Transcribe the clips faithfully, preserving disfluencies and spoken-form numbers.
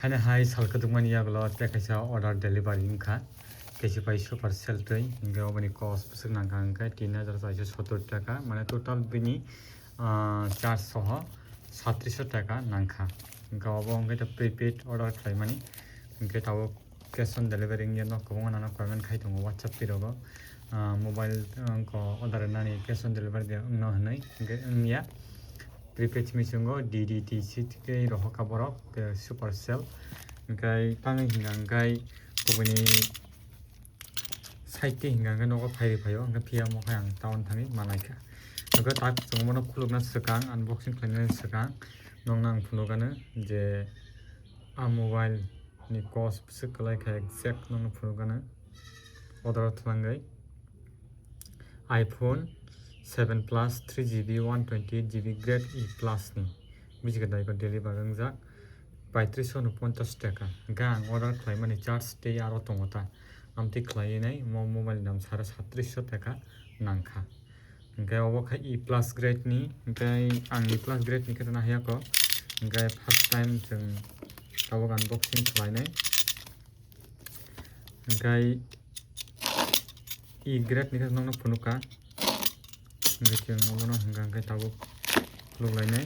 Haino hai sal kwdwkmani yagulo tei kaisa order delivery wngkha, kaisa pai Supercell twi, hwnkhe oboni cost bwswk nangkha hwnkhe tin hajar chaisa sottor taka, mane total bini, ah, charge soho satrisho taka nangkha. Hwnkhe obo hwnkhe prepaid order khlaimani, hwnkhe tabuk cash on delivery wngya nok kwbangma nano comment khai tongo WhatsApp twi rogo, ah, mobile, ah, wngkha order rwnani cash on delivery de wngno hwnwi, hwnkhe wngya. Prepaid simi chwngo D D T C tei rohorkha borok, eh, Supercell. Hwnkhe tangwi hwnkha hwnkhe kubuni side twi hwnkha hwnkhe nogo phai rw phaio, hwnkhe phiya omo khe ang town thangwi manaikha. Hwnkhe tak chwng bono khulukna swkang, unboxing khlainani swkang nokno ang phunukgano je a mobile ni cost bwswk kwlai kha exact nokno phunukgano order thwlangwi. iPhone seven Plus three G B one twenty eight G B grade E plus ni bisi kwdai ko deliver wngjak paitris no ponchas taka. Hwnkhe ang order khlaimani charge tei aro tongo ta, amtwi khlaiwi nai mo mobile ni dam sare satris taka nangkha. Hwnkhe obo khe E plus grade ni, hwnkhe ang E plus grade ni khe rwna haya ko, hwnkhe first time chwng tabuk unboxing khlainai. Hwnkhe E grade ni khe nokno phunukha. Hwnkhe chwng obono hwnkha hwnkhe tabuk khuluk lainai.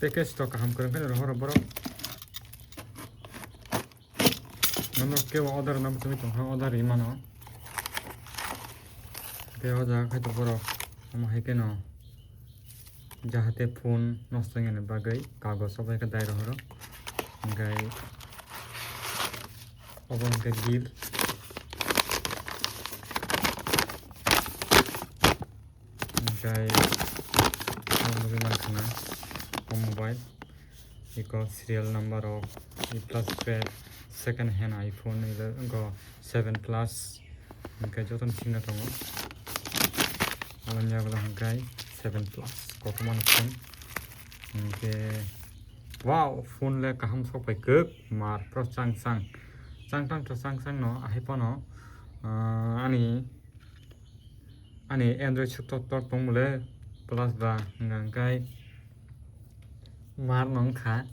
Package to kaham kwrwng khe rohoro borok. Nono kebo order rwna muchungwi tongkha, order rwi mano. Tei o jaga khai to borok omo hai kheno jahate phone nosto wngya ni bagwi kagoj obo hai khe dai rohoro. Hwnkhe obo hwnkhe bill. Hwnkhe omo nugwi mankha na o mobile. Iko serial number rok, E plus grade, second hand iPhone, iko seven plus, hwnkhe jotono singna tongo. Aboni yagulo hwnkhe seven plus, kotorma ni phone. Hwnkhe, wow, phone le kaham sok pai kwk, mar pro chang chang. Chang tang to chang chang no, ahai phano, ah, ani, ani Android suk tok tok tong bole, plus ba, hwnkhe, mar no wngkha,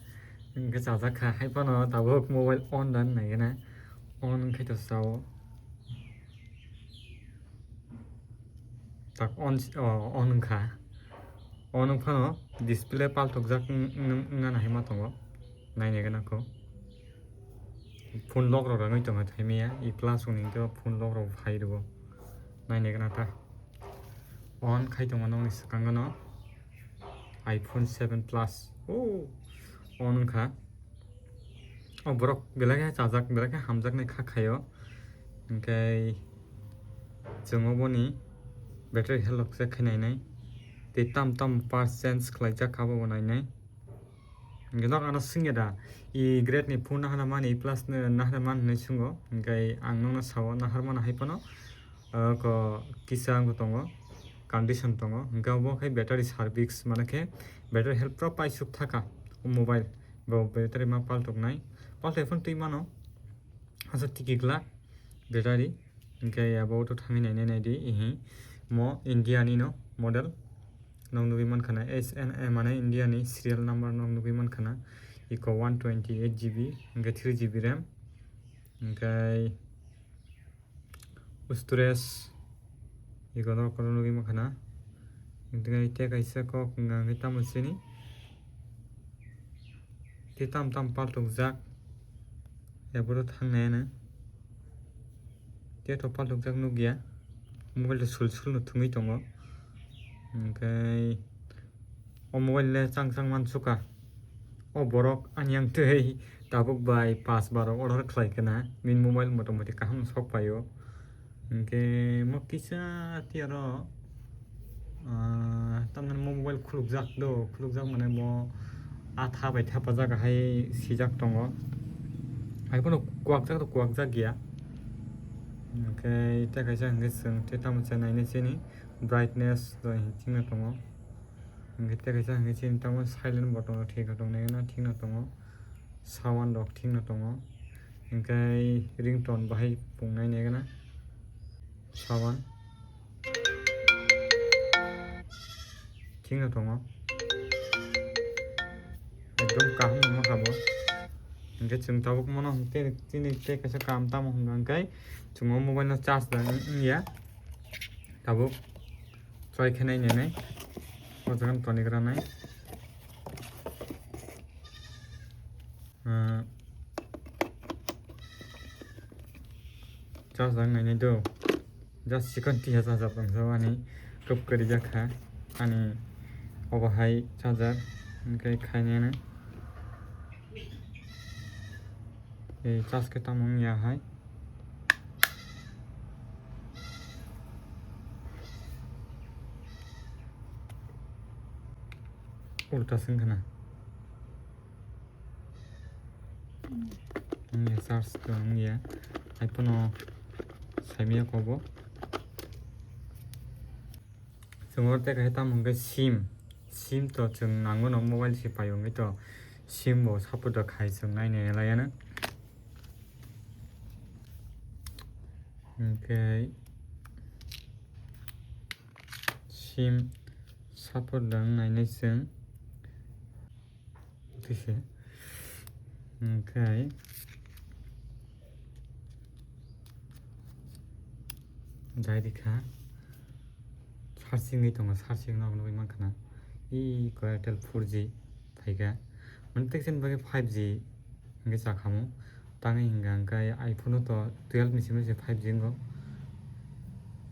hwnkhe chajak kha, hai phano tabuk mobile on da wng nai gana, on wngkhai to sao, tak on, o, on wngkha, on wng phano display paltokjak wng, wng, wngna hai ma tongo, naina gana kho, phone lock rok rangwi tongo thai maya, E plus wngni hwnkhe phone lock rok phai rwo, naina gana ta. On khai tongo nokni swkango no iPhone seven Plus. O, on wngkha. O borok belai khe chajak, belai khe hamjaknai kha khaio. Hwnkhe chwng oboni battery health rok check khai nainai. Tei tam tam parts change khlaijak kha bo nainai. Hwnkhe nok ano swngya da, E grade ni phone nahana mani, E plus ni nahana mani hinwi swngo. Hwnkhe ang nokno sao, nahar mano hai phano, ah, ko kisa wngkha tongo, condition tongo. Hwnkhe obo khe battery service, mane khe battery health pura paisuk thaka o mobile, bo battery ma paltoknai, paltai phano twi mano, hasa tiki glak battery. Hwnkhe abo auto thangwi nainai naidi, ihi mo India ni no model. Nok nugwi mankha na S N A, mane India ni serial number nok nugwi mankha na. Iko one twenty eight G B, hwnkhe three G B RAM. Hwnkhe storage, iko nok kono nugwi mankha na. Hwnkhe tei kaisa kok wngkha hwnkhe tamo chini. Tei tam tam paltokjak. Abo to thangnai ano. Tei to paltokjak nukya. Mobile to sul sul no thwngwi tongo. Hwnkhe o mobile le chang chang mansukha. O borok ani yang twi tabuk bai pas bar order khlai khna. Bini mobile mota moti kaham sok paio. Hwnkhe mo kisa tei aro, ah, tamni mo mobile khulukjak do, khulukjak mane mo atha bai thapajak hai sijak tongo. Hai phano kuwakjak do kuwakjak ya. Hwnkhe tei kaisa hwnkhe chwng tei tamo chai nainai chini brightness do thikno tongo. Hwnkhe tei kaisa hwnkhe chini tamo silent button rok thik no tongnai no thik no tongo. Sawan rok thik no tongo. Hwnkhe ringtone bahai pungnai nai gana. Sawan. Thik no tongo. Ekdom kaham wngkha bo. Hwnkhe chwng tabuk mono hwnkhe chini tei kaisa kaam tamo hwnkha hwnkhe chwng o mobile no charge da wngya. Tabuk choi khe nai nai nai. O jaga no tonigra nai. Ah, charge da wng nai nai do. Just chikon tiya charger tongsa ani kop kari jakha ani obo hai charger hwnkhe khainani. Ei charge khe tamo wngya hai. Ulta se wngkha na. Wngya charge to wngya. Hai phano saimaya kobo. Chwng oro tei kaisa tamo hwnkhe sim. Sim to chwng nangmano mobile se paio hwnkhe to sim bo support rok khai chwng nainai laiya no. Hwnkhe sim support rok nainai chwng. Tise. Hwnkhe jai rikha. Searching ni tongo, searching no nugwi mankha na. I ko Airtel four G phaikha. Mane teksen bagwi five G hwnkhe chakhamu. Tangwi hwnkha hwnkhe iPhone no to twelve ni simi se five G wngo.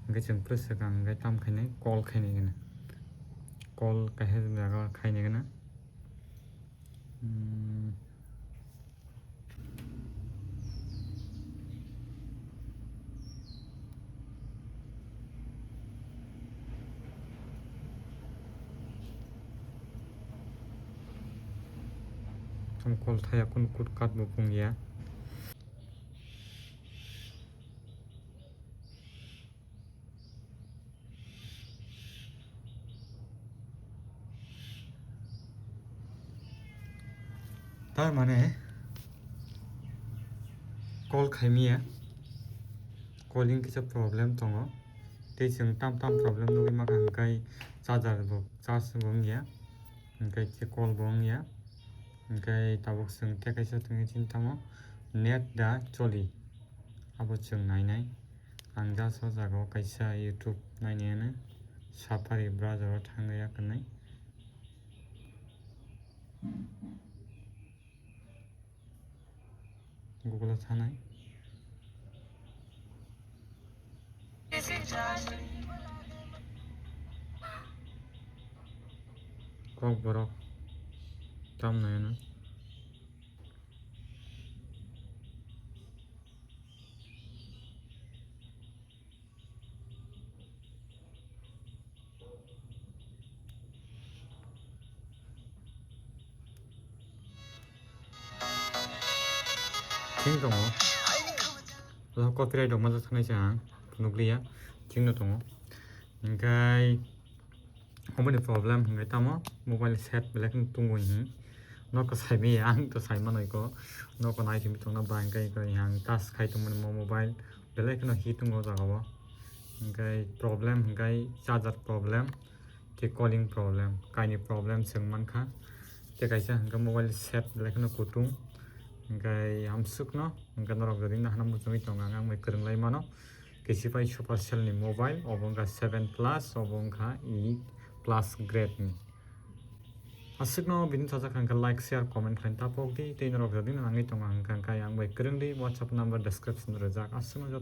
Hwnkhe chwng plus swkang hwnkhe tam khainai call khainai gana. Call kaisa jaga khainai gana. Hmm. Tamo call thaya kunu cut cut bo pung ya. Tar mane call khaimiya, calling kisa problem tongo, tei chwng tam tam problem nugwi mankha, hwnkhe charger bo charge bo wngya, hwnkhe khe call bo wngya, hwnkhe tabuk chwng tei kaisa tongwi chini tamo net da choli, abo chwng nainai. Ang just o jaga o kaisa YouTube nainai ano Safari browser o thangwi ya kwnwi. Google o thanai. Kokborok tam nai ano. Thing tongo. O copyright rok ma jak thangnaisa ang nukliya. Thing no tongo. Hingkai Omo ni problem hwnkhe tamo mobile set belai kheno tungwi hwn. Nokho saimaya ang to saimanoi ko. Nokho naithumwi tongna ba hwnkhe ko ang touch khai tongmani mo mobile belai kheno hit wngo o jaga o. Hwnkhe problem hwnkhe charger problem, tei calling problem, kaini problem se wng mankha. Tei kaisa hwnkhe mobile set belai kheno kutung. Hwnkhe hamsukno hwnkhe norok jodi nahana muchungwi tongo ang, ang bai kwrwng lai mano. Kisi pai Supercell ni mobile, obo wngkha seven plus, obo wngkha e plus grade ni. Aswkno bini sajak hwnkha like, share, comment khlaina tapok di, tei norok jodi nangwi tongo hwnkha hwnkhe ang bai kwrwng di, WhatsApp number description o rwjak. Aswkno joto